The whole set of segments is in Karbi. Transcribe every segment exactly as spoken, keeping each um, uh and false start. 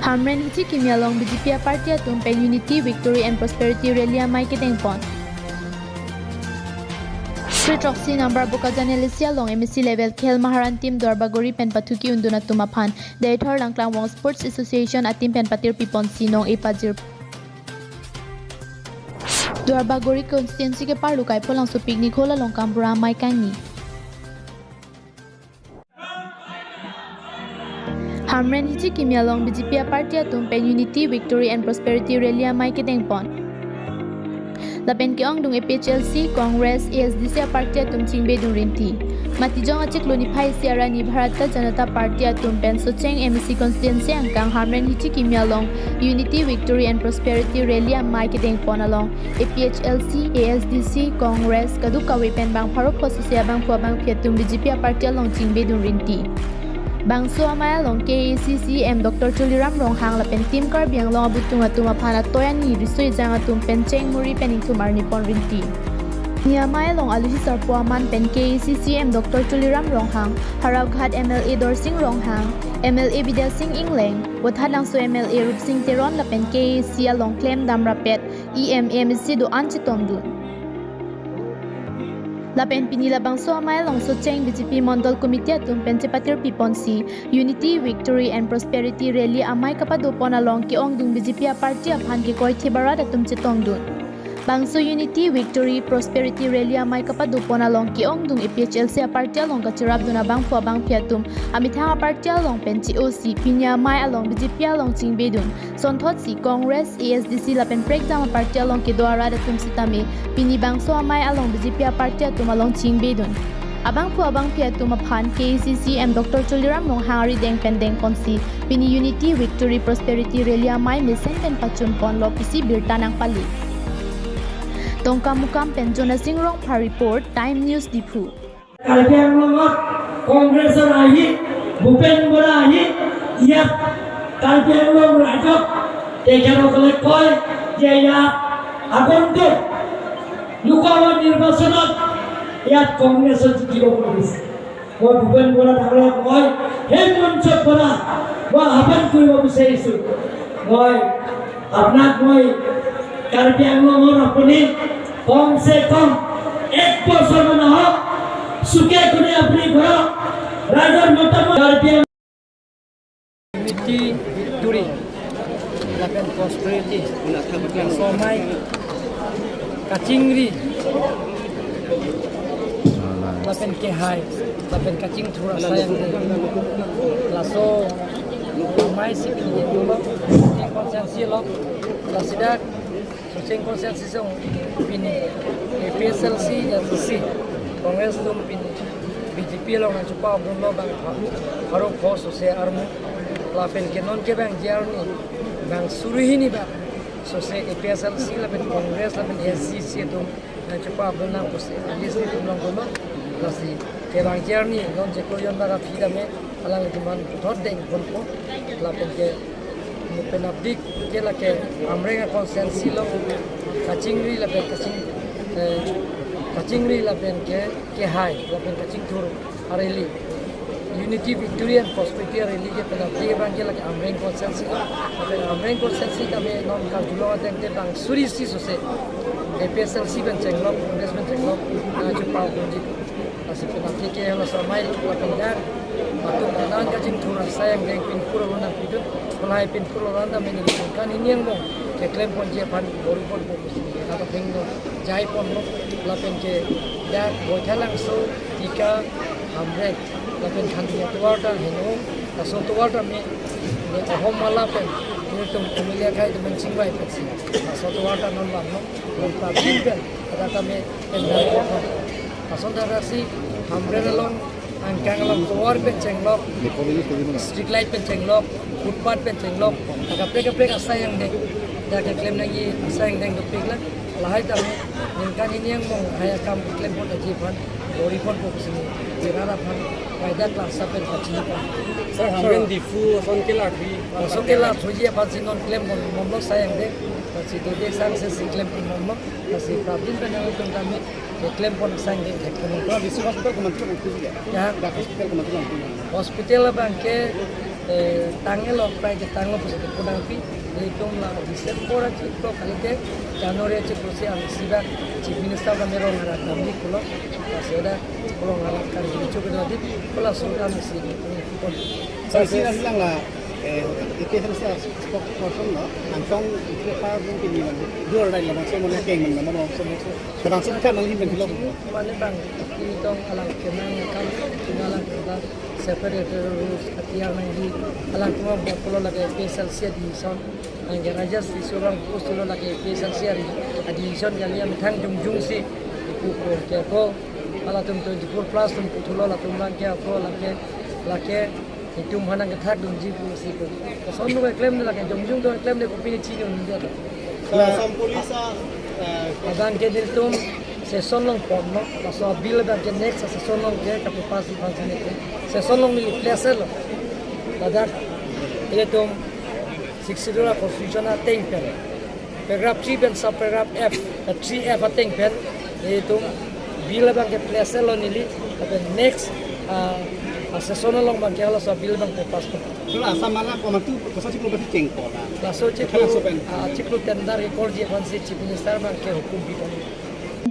Hamren hichi kimi along B J P aparty atum pen Unity, Victory and Prosperity Rally amei kedengpon. Three throksi number Bokajan L A C along M A C level khel maharan team Duarbagori pen pathu ki-undun atum aphan Deithor Langklangvong Sports Association ateam pen patirpiponsi nong-e pajir. Duarbagori constituency keparlu Kaipholangso picnic hall along Kampura amei kangni. Hamren hichi kimi along B J P aparty atum pen Unity, Victory and Prosperity Rally amei kedengpon. Lapen ke-ongdung A P H L C, Congress, A S D C aparty atum chingbedun rinti. Matijong achiklo niphai isi arni Bharatiya Janata Party atum pen Socheng M A C constituency angkang Hamren hichi kimi along Unity, Victory and Prosperity Rally amei kedengpon along A P H L C, A S D C, Congress, kadokave pen bang pharo pho sose abangphu abangphi atum B J P aparty along chingbedun rinti. Bangso amei along K A A C C M Doctor Tuliram Ronghang lapen Team Karbi Anglong abutung atum aphan atoi ani riso ejang atum pen cheng muri pen ingthum arnipon rinti. Ni amei along aluhi sarpo aman pen K A A C C M Doctor Tuliram Ronghang, Howraghat M L A Dorsing Ronghang, M L A Bidya Sing Engleng, Vothatlangso M L A Rupsing Teron lapen K A A C along klemdam rapet E M, M A C do-an chetongdun. Lapen pini labangso amei along Socheng B J P Mondol Committee atum pen chepatirpiponsi Unity, Victory and Prosperity Rally amei kapadopon along ke-ongdung B J P aparty aphan kekroithe barat atum chetongdun. Bangso Unity, Victory, Prosperity Rally amei kapadopon along ke-ongdung A P H L C aparty along kacherapdun abangphu abangphi atum amethang aparty along pen che-osi pini amei along B J P along chingbedun. Sonthotsi Congress, A S D C lapen prekjam aparty along kedo arat atum sitame pini bangso amei along B J P aparty atum along chingbedun. Abangphu abangphi atum aphan K A A C C M Doctor Tuliram Ronghang arideng pen dengponsi pini Unity, Victory, Prosperity Rally amei mesen pen pachunponlo pusi birta nangpali. Dongkamukam pen Jonasing Rongphar report, Time News Diphu. Karbi Anglongot Congressor ahi, Bhupen Bora ahi, ইয়াত কাৰ্বি আংলং ৰাইজক তেখেতসকলে কয় যে ইয়াত আগন্তুক লোকসভা নিৰ্বাচনত ইয়াত কংগ্ৰেছত জিকিব বুলি কৈছে। মই ভূপেন বৰা ডাঙৰীয়াক মই সেই মঞ্চৰ পৰা মই আহ্বান কৰিব বিচাৰিছো, মই আপোনাক মই কাৰ্বি আংলঙৰ আপুনি কমচে কম এক বছৰমান আহক, চুকে কোণে আপুনি ঘূৰক, ৰাইজৰ মতামত কাৰ্বি Anglong Unity, Victory, lapen Prosperity, lapen somai kachingri, lapen kehai, lapen kachingthur asai ang laso amei si pini constituency lo, lasi dak Socheng constituency song pini A P H L C, A S D C, Congress atum pini B J P along nangchepapdunlo bang pha-, pharo pho sose armu. Lapen ke non ke bang arni bang suri hini bang sose A P H L C lapen Congress lapen A S D C atum nangchepapdun nang pusi alis atum longdunlo. Lasi ke bang arni non cheklo yon bang aphi tame alanglitum aphan puthot dengponpo. Lapen ke penapdik ke lake Hamren constituency lo kachingri lapen kaching, eh, kachingri lapen ke kehai lapen kachingthur a-rally, Unity, Victory and Prosperity a-rally ke penapdik abang ke lake Hamren constituency lo. Lapen Hamren constituency tame non karjulong ateng te bang suri isi sose A P H L C pen chenglok, Congress pen chenglok, nangchepapdunji. Lasi penapdik ke laso amei lapen dak atum kanan kachingthur asai angdeng pinpur along nangpidun, kolai pinpur along anta meni ningkan hini angbong keklemponji aphan bor-iponpo pusi dak athengno jaiponlo. Lapen ke dak Vothatlangso, Tika, Hamren, lapen Khantiya tovar ta heno, laso tovar ta me, me Ahom mala pen, netum M L A akhei atum chingvai pensi laso tovar ta non vanglo. Lapen prapjin pen, ada kami pen dari apa. Lason thaksi Hamren along angkang along tovar pen chenglok, street light pen chenglok, footpath pen chenglok, kaprek kaprek asai angdeng, dak keklem nangji asai angdeng dopik lang. Lahai tame ningkan hini angbong hai akam klempon aji aphan bor-iponpo pusi neli aphan kaida klasa pen pachini pon. Sir, Hamren Diphu ason kelathuji, ason kelathuji aphansi non klempon bomlo asai angdeng, lasi dode sangse si klempon bomlo, lasi prapjin pen nangtum tame keklempon asai angdeng thekpon. Sir, Diphu hospital komantu nangthuji? Ya. Dak hospital komantu nangthuji? Hospital abang ke Eh, tanglo, prai ke tanglo pusi ke pudang pi, itum la December achiklo kalite January achiklo si ang sibak Chief Minister kami rong arak damji pulo, la soda rong arak kan dichu ke dodi, pulo soda misi itum pun. Sir, sir, lang la, eh, A P H L C spokesperson lo, Nangtong Ikrepar bung kini lang, dua orang lang, so mana keng lang, mana so so, kadang so kan lang hin lang. Mane bang, itum alang kenang kam, alang kenang separate rules, katiar nangji, alang kenang pulo lake A P H L C division, nangke Rajas division, pulo lake A P H L C division, kali amethang jongjong si, ipu ko, ke ko, alatum twenty-four plus atum puthulo, latum lang ke ko, lake, lake, itum aphan nangkethak dunji pusi ko. Koson lo keklem de lake, jongjong do keklem de, kopine chinine dia to. Assam Police a, eh, abang ke nelitum session along ponlo, laso bill abang ke next session along ke kapapass di aphan si nelitum session along neli place lo. Ladak ilitum Sixth Schedule a constitution ateng pen, paragraph three pen sub paragraph F, eh, three F ateng pen, itum bill abang ke place lo neli, lapen next, ah, ah, session along abang ke laso bill abang ke pass ko. Sir, Assam mala komantu kosa chiklo basi cheng ko la. Laso chiklo, Kailaso pen. Ah, chiklo tender record ji aphan si Chief Minister abang ke hukum pi pon.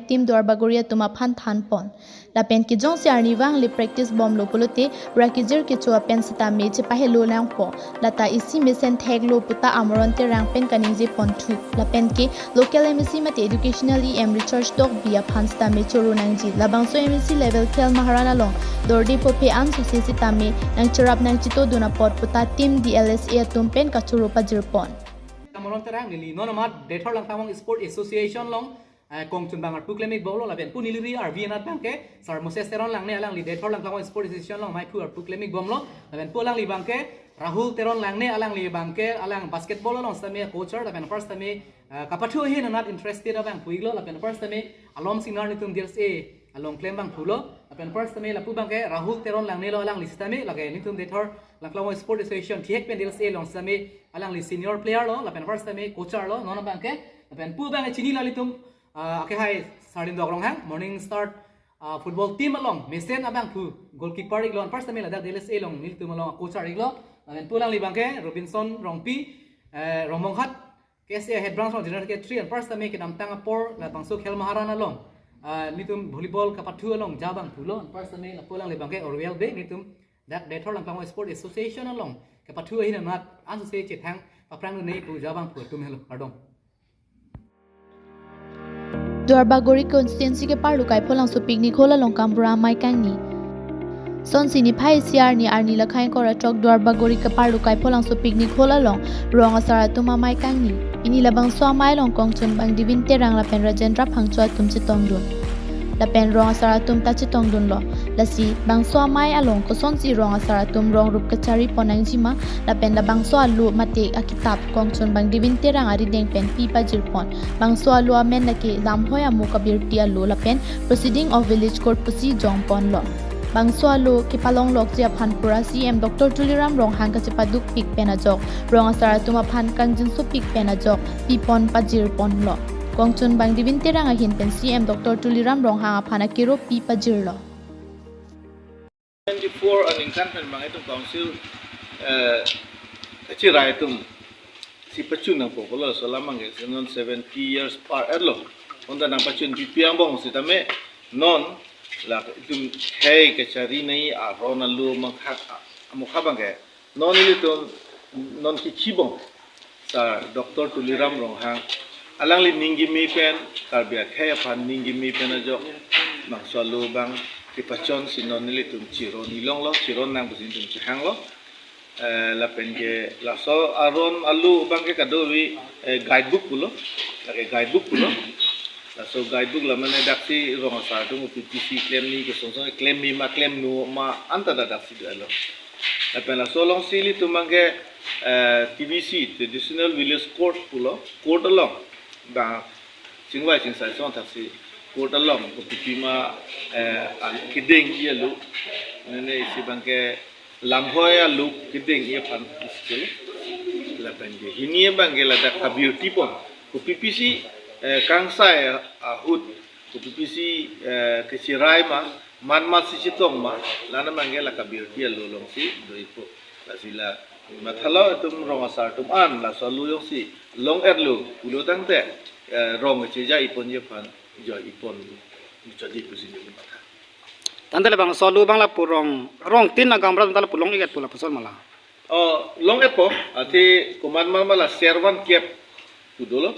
Team Duarbagori atum aphan than pon. Lapen ke jongsi arnivang le practice bomlo pulote, ra kejir kecho apen sitame chepahelo nangpo. Lata isi mesen theklo puta Amoron Terang pen kaningje ponthu. Lapen ke local M A C mate educational E M Richard Tokbi aphan sitame choro nangji. Labangso M A C level Khelmaharan along dorde pophe an sose sitame nangcherap nangchito dun apot puta team D L S A atum pen kachoro pajir pon. Amoron Terang neli non amat Dethor Langklangvong Sport Association along, eh, kongchun abang arpu klem-ik bomlo, lapen pu neli ri arvi anat abang ke Sir Moses Teron Langne, alangli Dethor Langklangvong Sport Association along maiphu arpu klem-ik bomlo, lapen pu alangli abang ke Rahul Teron Langne, alangli abang ke alang basketball along sitame coach, lapen first time, eh, kapathu ahin anat interested abang pu-iklo, lapen first time alom singer nelitum D L S A along klem abang pulo, lapen first time lapu abang ke Rahul Teron Langne lo, alangli sitame lake nelitum Dethor Langklangvong Sport Association thihek pen D L S A along sitame alangli senior player lo, lapen first time coach lo, non abang ke, lapen pu abang ke chinilo ilitum, ah, akehai Sarlindok Ronghang, Morning Star, ah, football team along mesen abangphu goalkeeper-iklo, first time ladak D L S A along nelitum along coach iklo, lapen pu alangli abang ke Robinson Rongpi, eh, Rongmonghat, K S A head branch along general secretary, and first time kedamtang apor labangso Khelmaharan along, ah, nelitum volleyball kapathu along ja abang pulo, and first time lapu alangli abang ke Oriel Bey, nelitum dak Dethor Langklangvong Sport Association along kapathu ahin anat ansose chethang paphrang dunji pu ja abang pu atum helo, kardom. Duarbagori constituency keparlo Kaipholangso Picnic Hall along Gaonbura amei kangni. Sonsi niphai isi arni, arni lakhai ingkoi ra throk Duarbagori keparlo Kaipholangso Picnic Hall along rong asar atum amei kangni. Pini labangso amei along kongchun abang Divin Terang lapen Rajendra Phangcho atum chetongdun. Lapen rong asar atum ta chetongdunlo. Lasi bangso amei along kosonsi rong asar atum rong rup kachari pon nangjima, lapen labangso alo mate akitap kongchun abang Divin Terang arideng pen pi pajir pon. Bangso alo amen lake Lamhoi amo kabirti alo lapen Proceeding of Village Court pusi jong ponlo. Bangso alo kepalonglokji aphan pura C M Doctor Tuliram Ronghang kachepadukpik pen ajok, rong asar atum aphan kangjinsopik pen ajok pi pon pajir ponlo. Kongchun abang Divin Terang ahin pen C M Doctor Tuliram Ronghang aphan akero pi pajirlo. Twenty-four aningkan pen abang itum council, eh, kachirai atum si pachun nangpo pulo, laso alam abang ke non seventy years par etlo. Bonta nangpachun pipi angbong sitame non la itum khei kachari nai aron alo mangkha amokha abang ke non ilitum non kichibong Sir Doctor Tuliram Ronghang, alangli ning kimi pen, Karbi akhei aphan ning kimi pen ajok bangso alo abang kepachonsi non nelitum chiron ilonglo, chiron nang pusi nelitum chehanglo. Eh, lapen ke laso aron alo abang ke kadokave, eh, guidebook pulo, lake guidebook pulo. Laso guidebook la mane daksi rong asar atum P P C klemji, kosonson klemji ma, klemnon ma, anta dak daksi dolo. Lapen laso alongsi ilitum abang ke, eh, T V C, Traditional Village Court pulo, court along, ba chingvai chingsai asong thaksi court along kopipi ma, eh, kedengji alo, mane isi abang ke Lamhoi alo kedengji aphan school. Lapen ke hini abang ke ladak kabirti pon, kopipi si, eh, kangsai ahut, kopipi si, eh, kachirai ma, man ma si chetong ma, la-an abang ke la kabirti alo alongsi do-ikpo. Lasi la mathalo itum rong asar atum an laso alu jongsi long-etlo pulo tangte, eh, rong kachejai ponji aphan joi pon muchotji pusi neli matha. Tangte labangso alu abang lapu rong, rong tin agamra ta lapu long-et pu lapuson ma la? Oh, long-etpo, athe komat ma ma la ser van kep pu dolo.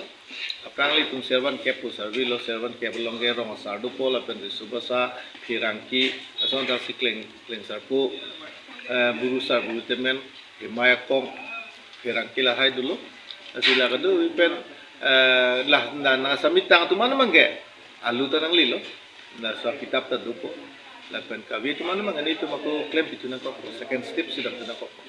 Aphrang ilitum ser van kep pu survey lo, ser van kep along ke rong asar dopo lapen Riso Bhasa, Pherangke, ason ta si Kleng, Klengsarpo, eh, Buru Sar, Buru Temen, Hemai Akong, Pherangke lahai dolo. Lasi la kado pen, eh, la na, na Assam atum an abang ke alu ta nanglelo. Laso akitap ta dopo. Lapen kave atum an abang ke nelitum ako klem pithu nangkokpo, second step si damthu nangkokpo.